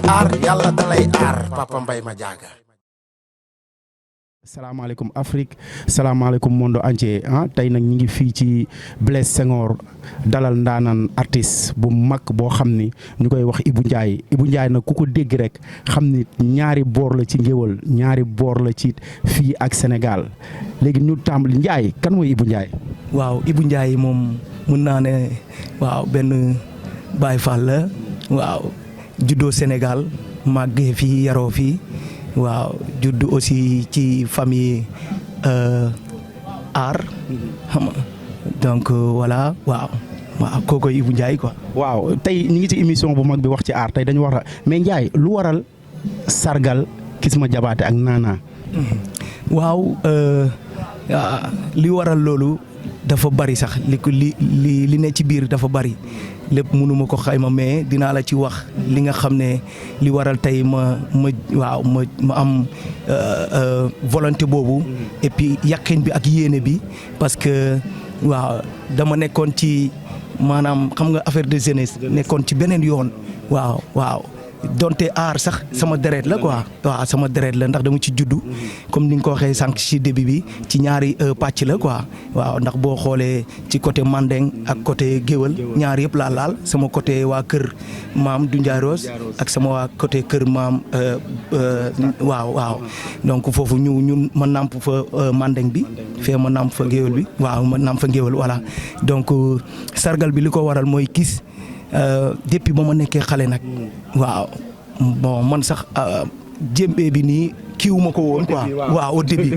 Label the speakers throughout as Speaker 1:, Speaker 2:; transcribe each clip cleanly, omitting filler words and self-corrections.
Speaker 1: aar yàlla dalay aar Papa Mbaye Madiaga.
Speaker 2: salaamaaleykum Afrique salaamaaleykum monde entier tey nag ñi ngi fii ci Blaise Senghor dalal ndaanaan artiste bu mag boo xam ni ñu koy wax Ibou Ndiaye nag ku ko dégg rek xam ni ñaari boor la ci ngéwal ñaari boor la ci fii ak Sénégal léegi ñu tàmbali Ndiaye kan mooy Ibou Ndiaye.
Speaker 3: waaw Ibou Ndiaye moom mun naa ne waaw benn Baye Fall la waaw juddoo Sénégal màggee fii yaroo fii. waaw judd aussi ci famille art xam nga donc voilà waaw kooku Ibou Ndiaye quoi.
Speaker 2: waaw tey ñu ngi ci émission bu mag bi wax ci art tey dañu war a mais Ndiaye lu waral sargal Kisma Jabaate ak Nana.
Speaker 3: waaw li waral loolu dafa bari sax li ne ci biir dafa bari lépp mënuma ko xayma mais dinaa la ci wax li nga xam ne li waral tey ma am volonté boobu et puis yàqin bi ak yéene bi parce que waaw dama nekkoon ci maanaam xam nga affaire de jeunesse nekkoon ci beneen yoon waaw donte aar sax sama deret la quoi waaw sama deret la ndax dama ci juddu comme ni nga ko waxee sànq ci début bi ci ñaari pàcc la quoi waaw ndax boo xoolee ci côté Mandeng ak côté Géwël ñaar yëpp laa laal sama côté waa kër maam du Ndiaye Rose ak sama waa côté kër maam waaw donc foofu ñun ma nàmp fa Mandeng bi fee ma nàmp fa Géwël bi waaw ma nàmp fa Géwël voilà donc sargal bi li ko waral mooy gis depuis ba ma nekkee xale nag waaw bon man sax jémbee bi nii kiiwu ma ko woon quoi waaw au début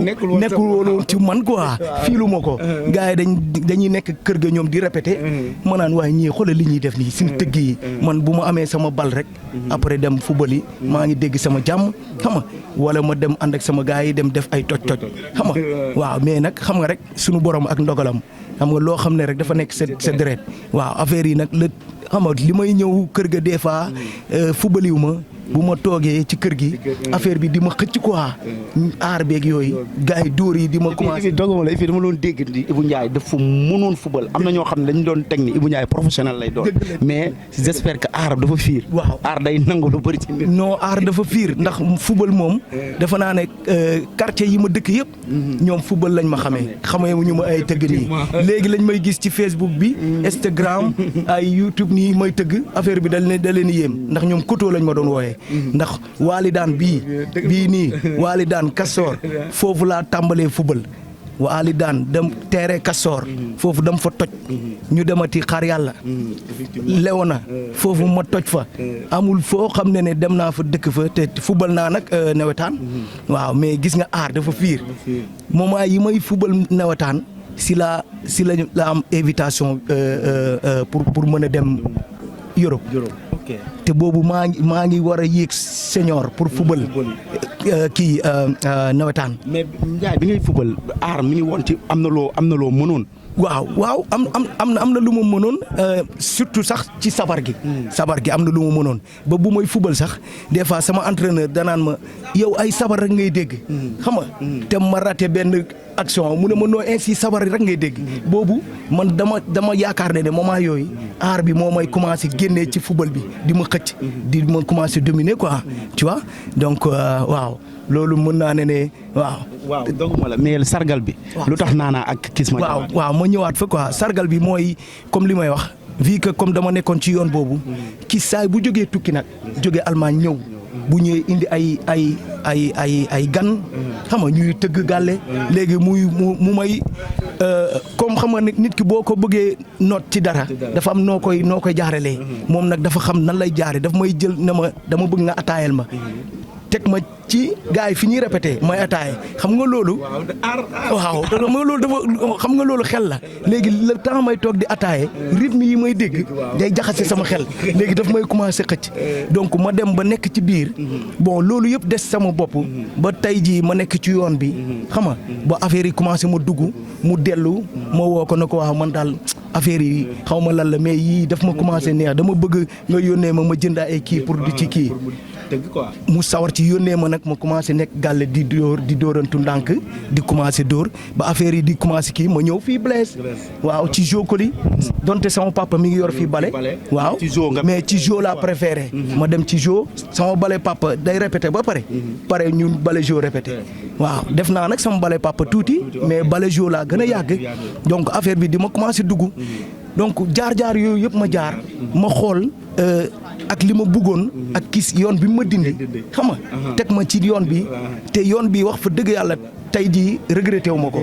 Speaker 3: nekkul woon ci man quoi fiilu ma ko gars yi dañuy nekk kër ga ñoom di répété ma naan waaye ñii xoolal li ñuy def nii suñu tëgg yi man bu ma amee sama bal rek après dem football yi maa ngi dégg sama jàmm xam nga wala ma dem ànd ak sama gars yi dem def ay toj xam nga waaw mais nag xam nga rek suñu borom ak ndogalam xam nga loo xam ne rek dafa nekk sa deret waaw affaire yi nag la xam nga li may ñëw kër ga des fois fubaliw ma bu ma toogee ci kër gi affaire bi di ma xëcc quoi aar beeg yooyu gars yi dóor yi di ma commencé.
Speaker 2: doguma la fii dama doon dégg ni Ibou Ndiaye dafa mënoon fubal am na ñoo xam ne dañu doon teg ni Ibou Ndiaye professionnel lay doon mais j'espère que aar dafa fiir.
Speaker 3: waaw
Speaker 2: aar day nangu lu bëri ci nit.
Speaker 3: non aar dafa fiir ndax fubal moom dafa naa ne quartier yi ma dëkk yëpp ñoom fubal lañ ma xamee ñu ma ay tëgg nii léegi lañ may gis ci Facebook bi Instagram ay YouTube nii may tëgg affaire bi da leen yéem ndax ñoom koto lañ ma doon wooyee. ndax waalidaan bii nii waalidaan Kastoor foofu laa tàmbalee fubal waalidaan dem teere Kastoor foofu dam fa toj ñu demati xaar yàlla Léona foofu ma toj fa amul foo xam ne dem naa fa dëkk fa te fubal naa nag nawetaan waaw mais gis nga aar dafa fiir moment yi may fubal nawetaan si la am invitation pour mën a dem Europe. te boobu maa ngi war a yéeg senior pour fubal kii nawetaan.
Speaker 2: mais Ndiaye bi ngay fubal aar mi ngi woon ci am na loo mënoon.
Speaker 3: waaw am na lu ma mënoon surtout sax ci sabar gi am na lu ma mënoon ba bu may fubal sax des fois sama entraîneur danaan ma yow ay sabar rek ngay dégg xam nga te ma raté benn action mu ne ma noo ainsi sabar rek ngay dégg boobu man dama yaakaar ne moment yooyu aar bi moo may commencé génnee ci fubal bi di ma xëcc di ma commencé dominer quoi tu vois donc waaw loolu mën naa ne
Speaker 2: waaw doguma la mais sargal bi. lu tax Nana ak Kisma.
Speaker 3: waaw ma ñëwaat fa quoi sargal bi mooy comme li may wax vu que comme dama nekkoon ci yoon boobu ki saay bu jógee tukki nag jógee Allemagne ñëw bu ñëwee indi ay gan xam nga ñuy tëgg gàlle léegi mu may comme xam nga nit ki boo ko bëggee noot ci dara dafa am noo koy jaaralee moom nag dafa xam nan lay jaare daf may jël na ma dama bëgg nga ataayal ma teg ma ci gars yi fi ñuy répété may ataaye xam nga loolu waaw xam nga loolu xel la léegi le temps may toog di ataaye rythme yi may dégg day jaxase sama xel léegi daf may commencé xëcc donc ma dem ba nekk ci biir bon loolu yëpp des sama bopp ba tey jii ma nekk ci yoon bi xam nga ba affaire yi commencé ma dugg mu dellu ma woo ko na ko waaw man daal affaire yi xaw ma lan la mais yii daf ma commencé neex dama bëgg nga yónnee ma jënd ay kii pour di ci kii
Speaker 2: dëgg quoi.
Speaker 3: mu sawar ci yónnee ma nag ma commencé nekk gàlle di dóorantu ndànk di commencé dóor ba affaire yi di commencé kii ma ñëw fii Blaise waaw ci jokoli donte sama papa mi ngi yor fii bale waaw mais ci jo laa préféré ma dem ci jo sama bale papa day répété ba pare ñun bale jo répété waaw def naa nag sama bale papa tuuti mais bale jo laa gën a yàgg donc affaire bi di ma commencé dugg donc jaar-jaar yooyu yëpp ma jaar ma xool ak li ma bëggoon ak kis yoon bi ma dindi xam nga teg ma ci yoon bi te yoon bi wax fa dëgg yàlla tey jii regretté wu ma ko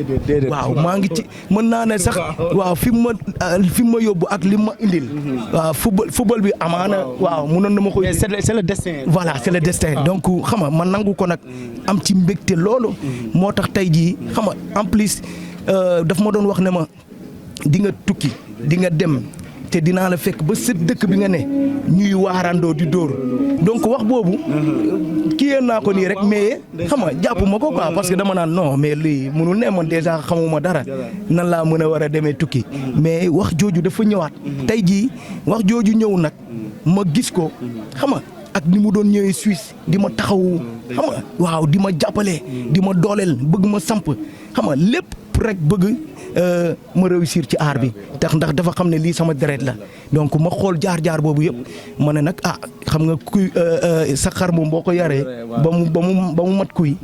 Speaker 3: waaw maa ngi ci mën naa ne sax waaw fi ma yóbbu ak li ma indil waaw football bi amaana waaw mënoon na ma ko
Speaker 2: c'est le destin
Speaker 3: voilà c'est le destin donc xam nga ma nangu ko nag am ci mbégte loolu moo tax tey jii xam nga en plus daf ma doon wax ne ma di nga tukki di nga dem te dinaa la fekk ba sa dëkk bi nga ne ñuy waarandoo di dóor donc wax boobu kiyee naa ko nii rek mais xam nga jàpp ma ko quoi parce que dama naan non mais lii mënul ne man déjà xamuma dara nan laa mën a war a demee tukki mais wax jooju dafa ñëwaat tey jii wax jooju ñëw nag ma gis ko xam nga ak ni mu doon ñëwee Suisse di ma taxawu xam nga waaw di ma jàppale di ma dooleel bëgg ma samp xam nga lépp rek bëgg ma réussir ci aar bi tax ndax dafa xam ne lii sama deret la donc ma xool jaar-jaar boobu yëpp ma ne nag xam nga kuy sa xar moom boo ko yaree ba mu mat kuy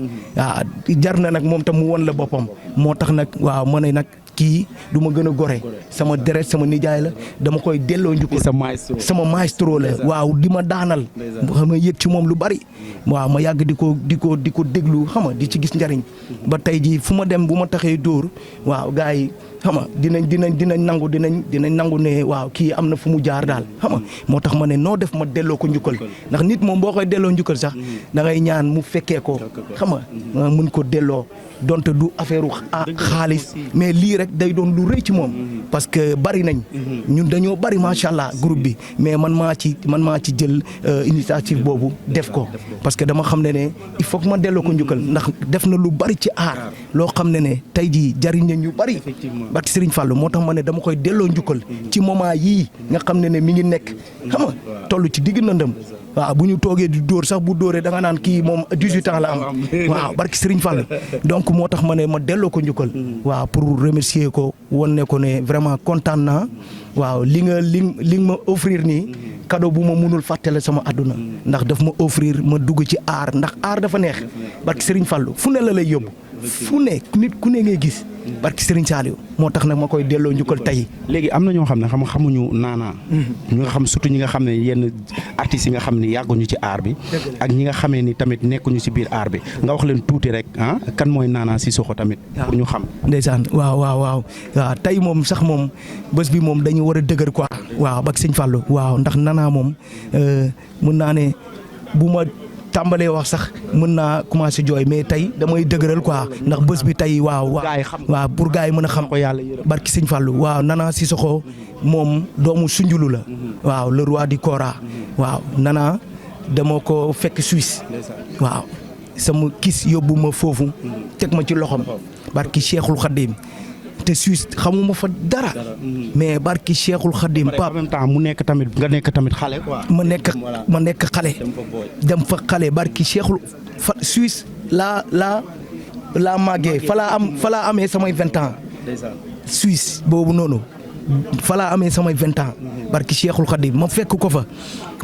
Speaker 3: jar na nag moom tam mu won la boppam moo tax nag waaw ma ne nag kii du ma gën a gore sama deret sama nijaay la dama koy delloo njukkal sama maestro la waaw di ma daanal xam nga yëg ci moom lu bari waaw ma yàgg di ko déglu xam nga di ci gis njariñ ba tey jii fu ma dem bu ma taxee dóor waaw gars yi xam nga dinañ nangu ne waaw kii am na fu mu jaar daal xam nga moo tax ma ne noo def ma delloo ko njukkal ndax nit moom boo koy delloo njukkal sax da ngay ñaan mu fekkee ko xam nga mën ko delloo donte du affaire xaalis mais lii rek day doon lu rëy ci moom parce que bari nañ ñun dañoo bari macha allah groupe bi mais man maa ci jël initiative boobu def ko parce que dama xam ne il faut que ma delloo ko njukkal ndax def na lu bari ci aar loo xam ne tey jii jariñ na ñu bari barki Serigne Fallou moo tax ma ne dama koy delloo njukkal ci moment yii nga xam ne mi ngi nekk xam nga toll ci digg ndëndëm waaw bu ñu toogee di dóor sax bu dóoree da nga naan kii moom 18 ans la am waaw barki Serigne Fallou donc moo tax ma ne ma delloo ko njukkal waaw pour remercier ko won ne ko ne vraiment kontaan naa waaw li nga ma offrir nii cadeau bu ma mënul fàttale sama àdduna ndax daf ma offrir ma dugg ci aar ndax aar dafa neex barki Serigne Fallou fu ne la lay yóbbu fu ne nit ku ne ngay gis barki Serigne Saliou moo tax nag ma koy delloo njukkal tey.
Speaker 2: léegi am na ñoo xam ne xamuñu naanaa ñi nga xam surtout ñi nga xam ne yenn artistes yi nga xam ne yàgguñu ci aar bi ak ñi nga xamee ni tamit nekkuñu ci biir aar bi nga wax leen tuuti rek kan mooy Nana Cissokho tamit pour ñu xam.
Speaker 3: ndeysaan waaw tey moom sax moom bés bi moom dañu war a dëgër quoi waaw bak Sëñ Fallou waaw ndax Nana moom mën naa ne bu ma tàmbalee wax sax mën naa commencé jooy mais tey damay dëgëral quoi ndax bés bi tey waaw pour gars yi mën a xam ko yàlla barki Sëñ Fallou waaw Nana Cissokho moom doomu Sunjulu la waaw le roi du Kora waaw Nana dama ko fekk Suisse waaw sama kis yóbbu ma foofu teg ma ci loxom barki Cheikhul Khadim te Suisse xamuma fa dara mais barki Cheikhul Khadim Pape
Speaker 2: en même temps mu nekk tamit nga nekk tamit xale quoi.
Speaker 3: ma nekk xale dem fa xale barki Cheikhul Suisse laa màggee fa laa amee samay 20 ans Suisse boobu noonu fa laa amee samay 20 ans barki Cheikhul Khadim ma fekk ko fa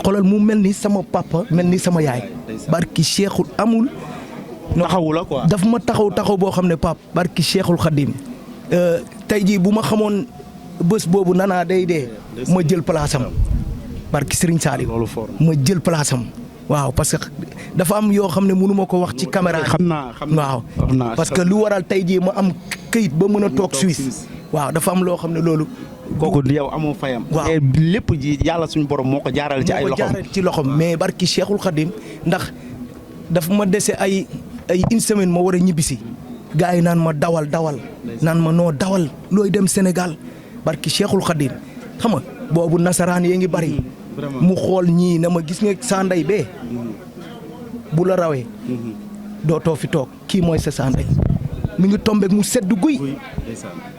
Speaker 3: xoolal mu mel ni sama papa mel ni sama yaay barki Cheikhul amul
Speaker 2: taxawu la quoi
Speaker 3: daf ma taxaw boo xam ne Pape barki Cheikhul Khadim tey jii bu ma xamoon bés boobu Nana day dee ma jël place am barki Serigne Saliou ma jël place am waaw parce que dafa am yoo xam ne mënu ma ko wax ci caméra
Speaker 2: xam naa
Speaker 3: waaw parce que lu waral tey jii ma am këyit ba mën a toog Suisse waaw dafa am loo xam ne loolu
Speaker 2: kooku yow amoo fayam
Speaker 3: waaw
Speaker 2: lépp ji yàlla suñu borom moo ko jaarale ci ay loxom
Speaker 3: mais barki Cheikhul Khadim ndax dafa ma dese ay une semaine ma war a ñibbisi gars yi naan ma dawal naan ma noo dawal looy dem Sénégal barki Cheikhul Khadim xam nga boobu nasaraan yee ngi bari mu xool ñii na ma gis nga sanday bee bu la rawee dootoo fi toog kii mooy sa sanday mi ngi tombeek mu sedd guy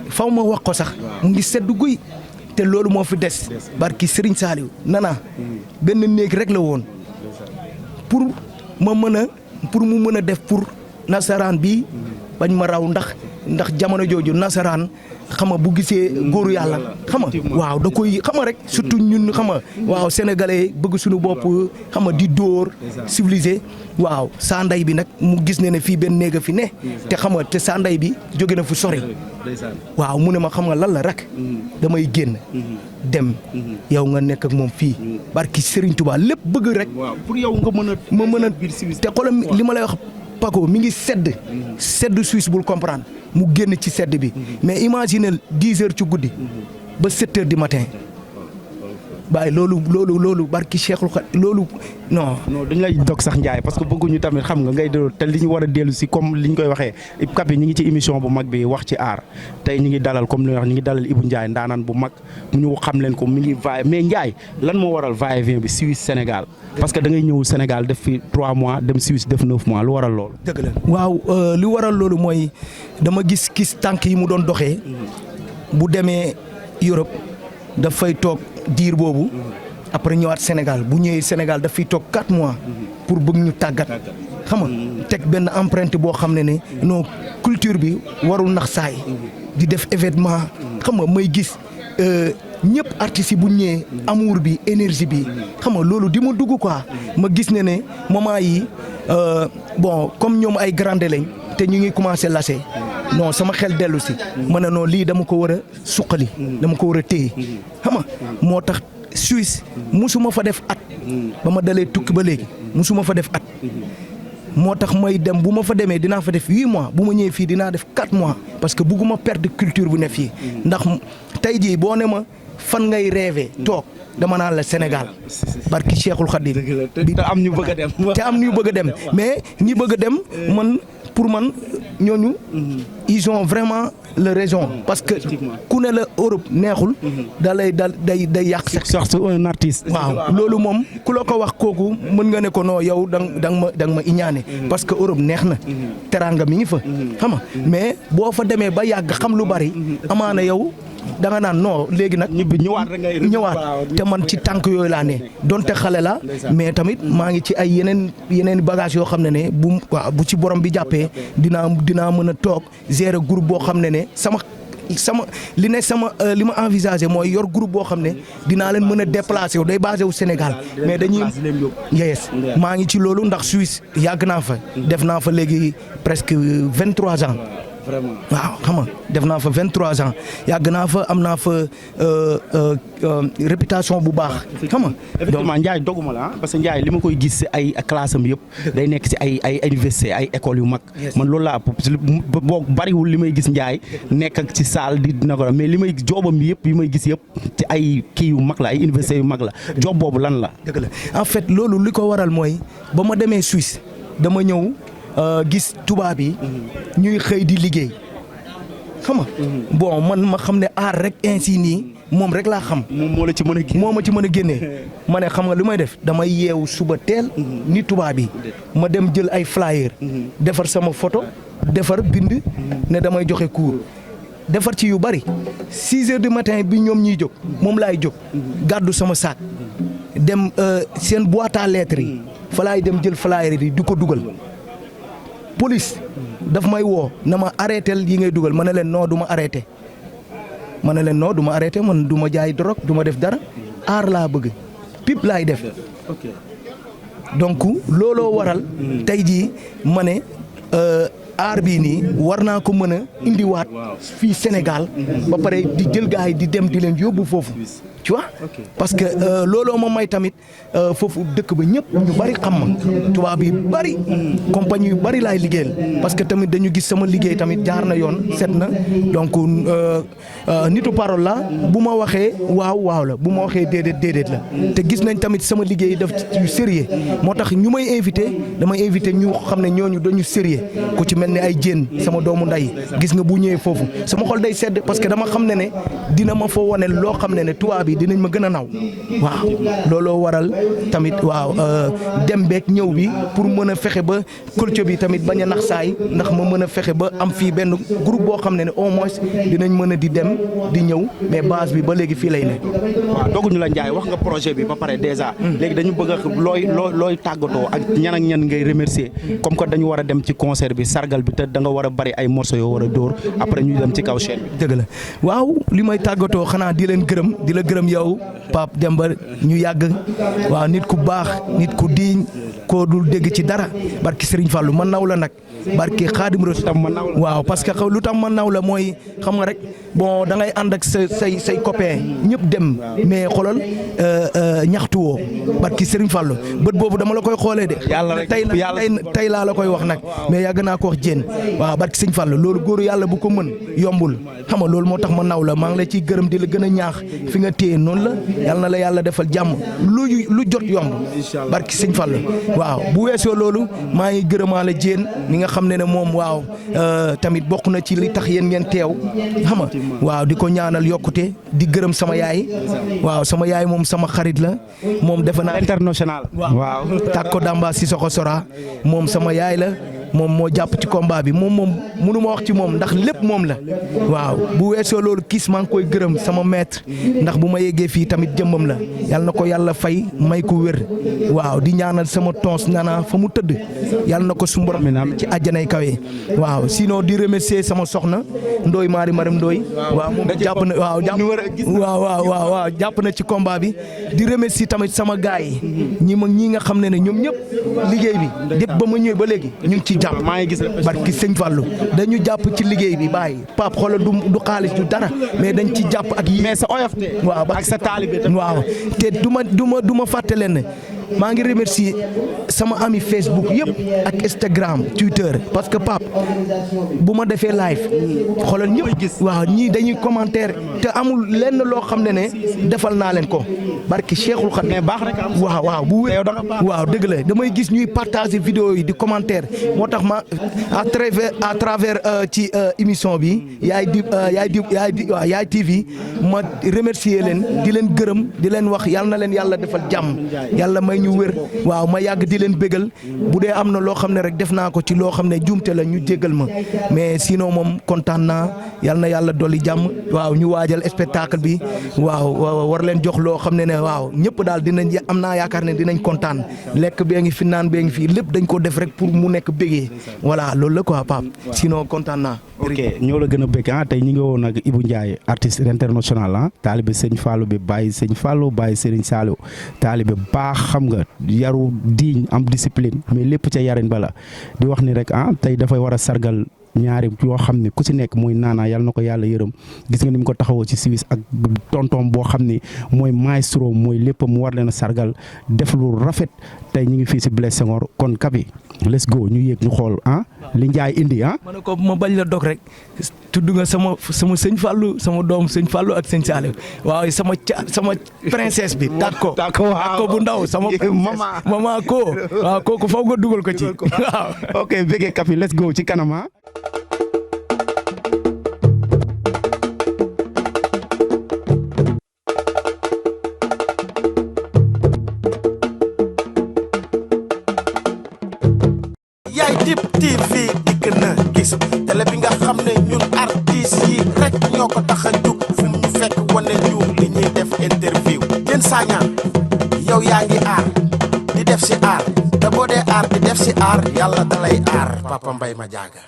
Speaker 3: faw ma wax ko sax mu ngi sedd guy te loolu moo fi des barki Serigne Saliou Nana benn néeg rek la woon pour ma mën a pour mu mën a def pour nasaraan bi bañ ma raw ndax jamono jooju nasaraan xam nga bu gisee góoru yàlla xam nga waaw da koy xam nga rek surtout ñun xam nga waaw sénégalais bëgg suñu bopp xam nga di dóor civilisé waaw saa nday bi nag mu gis ne fii benn néega fi ne te xam nga te saa nday bi jóge na fu sori waaw mu ne ma xam nga lan la rek damay génn dem yow nga nekk ak moom fii barki Serigne Touba lépp bëgg rek
Speaker 2: pour yow nga mën a
Speaker 3: te xoolal li ma lay wax Paco mi ngi sedd Suisse bul comprendre mu génn ci sedd bi mais imaginez 10 heures ci guddi ba 7 heures du matin waaye loolu barki Cheikhul Khadim loolu non
Speaker 2: dañ lay dog sax Ndiaye parce que bëgguñu tamit xam nga ngay dellu te li ñu war a dellu si comme li ñu koy waxee Cap yi ñu ngi ci émission bu mag bi wax ci aar tey ñu ngi dalal comme li wax ñu ngi dalal Ibou Ndiaye ndaanaan bu mag mu ñu xam leen ko mi ngi vaillé mais Ndiaye lan moo waral va-et-vient bi Suisse Sénégal parce que da ngay ñëw Sénégal def fi 3 mois dem Suisse def 9 mois lu waral loolu.
Speaker 3: dëgg la waaw li waral loolu mooy dama gis tànk yi mu doon doxee bu demee Europe dafay toog diir boobu après ñëwaat Sénégal bu ñëwee Sénégal daf fiy toog 4 mois pour bëgg ñu tàggat xam nga teg benn empreinte boo xam ne non culture bi warul nax saay di def événement xam nga may gis ñëpp artistes yi bu ñëwee amour bi énergie bi xam nga loolu di ma dugg quoi ma gis ne moment yi bon comme ñoom ay grande lañ te ñu ngi commencé lase non sama xel dellu si ma ne non lii dama ko war a suqali dama ko war a téye xam nga moo tax Suisse musuma fa def at ba ma dalee tukki ba léegi musuma fa def at moo tax may dem bu ma fa demee dinaa fa def 8 mois bu ma ñëwee fii dinaa def 4 mois parce que bugguma perdre culture bu ne fii ndax tey jii boo ne ma fan ngay rêver toog dama naan la Sénégal barki Cheikhul Khadim
Speaker 2: te am ñu bëgg a dem
Speaker 3: te am ñu bëgg a dem mais ñi bëgg a dem man pour man ñooñu ils ont vraiment la raison parce que ku ne la Europe neexul da lay day yàq
Speaker 2: sax un artiste
Speaker 3: waaw loolu moom ku la ko wax kooku mën nga ne ko non yow da nga ma iñaane parce que Europe neex na teranga mi ngi fa xam nga mais boo fa demee ba yàgg xam lu bari amaana yow da nga naan non léegi nag ñëwaat te man ci tànk yooyu laa ne donte xale la mais tamit maa ngi ci ay yeneen bagage yoo xam ne bu ci borom bi jàppee dinaa mën a toog gérer groupe boo xam ne sama li ma envisagé mooy yor groupe boo xam ne dinaa leen mën a déplacé wu day basé wu Sénégal mais dañuy yes maa ngi ci loolu ndax Suisse yàgg naa fa def naa fa léegi presque 23 ans
Speaker 2: vraiment
Speaker 3: waaw xam nga def naa fa 23 ans yàgg naa fa am naa fa réputation bu baax xam nga.
Speaker 2: effectivement Ndiaye doguma la parce que Ndiaye li ma koy gis si ay classe am yëpp day nekk si ay université ay écoles yu mag man loolu laa boo bariwul li may gis Ndiaye nekk ak ci salle di dina ko mais li may joobam yëpp yi may gis yëpp ci ay kii yu mag la ay université yu mag la job boobu lan la.
Speaker 3: dëgg la en fait loolu li ko waral mooy ba ma demee Suisse dama ñëw. gis tubaab yi ñuy xëy di liggéey xam nga bon man ma xam ne aar rek ainsi nii moom rek laa xam.
Speaker 2: moom moo la ci mën a génne
Speaker 3: moo ma ci mën a génnee ma ne xam nga lu may def damay yeewu suba teel ni tubaab yi ma dem jël ay flyer defar sama photo defar bind ne damay joxe cours defar ci yu bari 6 heures du matin bi ñoom ñiy jóg moom laay jóg gàddu sama saak dem seen boîte à lettres yi fa laay dem jël flyer yi di ko dugal. police daf may woo na ma arrêté yi ngay dugal ma ne leen non du ma arrêté man du ma jaay drogue du ma def dara aar laa bëgg pip laay def donc looloo waral tey jii ma ne aar bii nii war naa ko mën a indiwaat fii Sénégal ba pare di jël gars yi di dem di leen yóbbu foofu tu vois parce que looloo ma may tamit foofu dëkk ba ñëpp ñu bari xam ma tubaab yi bari compagnie yu bari laay liggéeyal parce que tamit dañu gis sama liggéey tamit jaar na yoon set na donc nitu parole la bu ma waxee waaw la bu ma waxee déedéet la te gis nañ tamit sama liggéey daf yu sérieux moo tax ñu may invité damay invité ñu xam ne ñooñu dañu sérieux ku ci mel ni ay jéen sama doomu nday gis nga bu ñëwee foofu sama xol day sedd parce que dama xam ne dina ma fa wone loo xam ne tubaab yi bi dinañ ma gën a naw waaw looloo waral tamit waaw dem beeg ñëw bi pour mën a fexe ba culture bi tamit bañ a nax saay ndax ma mën a fexe ba am fii benn groupe boo xam ne au moins dinañ mën a di dem di ñëw mais base bi ba léegi fii lay ne.
Speaker 2: waaw doguñu la Ndiaye wax nga projet bi ba pare déjà. léegi dañu bëgg a looy tàggatoo ak ñan ngay remercier comme que dañu war a dem ci concert bi sargal bi te da nga war a bari ay morceaux yoo war a dóor après ñu dem ci kaw chaîne bi.
Speaker 3: dëgg la waaw li may tàggatoo xanaa di leen gërëm di la gërëm yow Pape Demba ñu yàgg waaw nit ku baax nit ku diiñ koo dul dégg ci dara barki Serigne Fallou man naw la nag barki Xaadim Rasul tam man naw la waaw parce que lu tam man naw la mooy xam nga rek bon da ngay ànd ak say copain ñëpp dem mais xoolal ñaxtu woo barki Serigne Fallou bët boobu dama la koy xoolee de. tey laa la koy wax nag mais yàgg naa ko wax jéen waaw barki Serigne Fallou loolu góoru yàlla bu ko mën yombul xam nga loolu moo tax ma naw la maa ngi la ciy gërëm di la gën a ñaax fi nga téye noonu la yàlla na la yàlla defal jàmm lu jot yomb barki Serigne Fallou waaw bu weesoo loolu maa ngi gërëmaale jéen mi nga xam ne moom waaw tamit bokk na ci li tax yéen ngeen teew xam nga waaw di ko ñaanal yokkute di gërëm sama yaay waaw sama yaay moom sama xarit la moom defe naa
Speaker 2: international
Speaker 3: waaw Takko Damba Sissoko Sora moom sama yaay la moom moo jàpp ci combat bi moom mënu ma wax ci moom ndax lépp moom la waaw bu weesoo loolu kiis maa ngi koy gërëm sama maître ndax bu ma yeggee fii tamit jëmmam la yàlla na ko yàlla fay may ko wér waaw di ñaanal sama tons nana fa mu tëdd yàlla na ko su borom ci àjjanay kawe waaw sinon di remercier sama soxna Ndoye Maram Ndoye waaw moom jàpp na waaw jàpp na ci combat bi di remercier tamit sama gaay yi ñi nga xam ne ñoom ñëpp liggéey bi dépp ba ma ñëwee ba léegi ñu ngi ci jàpp
Speaker 2: maa ngi gis
Speaker 3: barki Sëñ Fallou dañu jàpp ci liggéey bi bàyyi Pape xoolal du xaalis du dara mais dañ ci jàpp ak
Speaker 2: mais sa oyofte
Speaker 3: waaw
Speaker 2: ak sa taalibe
Speaker 3: waaw te du ma fàtte leen maa ngi remercier sama ami Facebook yëpp ak Instagram Twitter parce que Pape bu ma defee live xoolal ñëpp waaw ñii dañuy commentaire te amul lenn loo xam ne defal naa leen ko barki Cheikhul Khadim
Speaker 2: mais baax rek
Speaker 3: waaw bu wér waaw dëgg la damay gis ñuy partager vidéo yi di commentaire moo tax ma à travers ci émission bi Yaay TV ma remercier leen di leen gërëm di leen wax yàlla na leen yàlla defal jàmm yàlla may ñu wér waaw ma yàgg di leen bégal bu dee am na loo xam ne rek def naa ko ci loo xam ne juumte la ñu jéggal ma mais sinon moom kontaan naa yàlla na yàlla dolli jàmm waaw ñu waajal spectacle bi waaw war leen jox loo xam ne waaw ñëpp daal dinañ am naa yaakaar ne dinañ kontaan lekk bee ngi fi naan bee ngi fi lépp dañ ko def rek pour mu nekk bégee voilà loolu la quoi Pape sinon kontaan naa.
Speaker 2: ok ñoo la gën a bëgg tey ñu ngi woon ak Ibou Ndiaye artiste international taalibe Sëñ Fallou bi bàyyi Sëñ Fallou bàyyi Serigne Saliou taalibe baax xam nga yaru diiñ am discipline mais lépp ca yarin bala di wax ni rek tey dafay war a sargal ñaari yoo xam ne ku si nekk mooy naanaa yàlla na ko yàlla yërëm gis nga ni mu ko taxawoo ci Suisse ak tonton boo xam ni mooy maestro mooy lépp mu war leen a sargal def lu rafet tey ñu ngi fii si Blaise Senghor kon Kabi let's go ñu yéeg ñu xool li Ndiaye indi
Speaker 3: ma ne ko ma bañ la dog rek tudd nga sama Sëñ Fallou sama doom Sëñ Fallou ak Sëñ Saliou waaw sama princesse bi Takko bu ndaw sama mama ko waaw kooku faw nga dugal ko ci waaw
Speaker 2: ok bëggee Kabi let's go ci kanama
Speaker 1: Yaay Dip TV dikk na gis télé bi nga xam ne ñun artistes yi rek ñoo ko tax a jug fu mu fekk wane ñu li ñuy def interview Diène Sagna yow yaa ngi aar di def si aar te boo dee aar di def si aar yàlla dalay aar Papa Mbaye Madiaga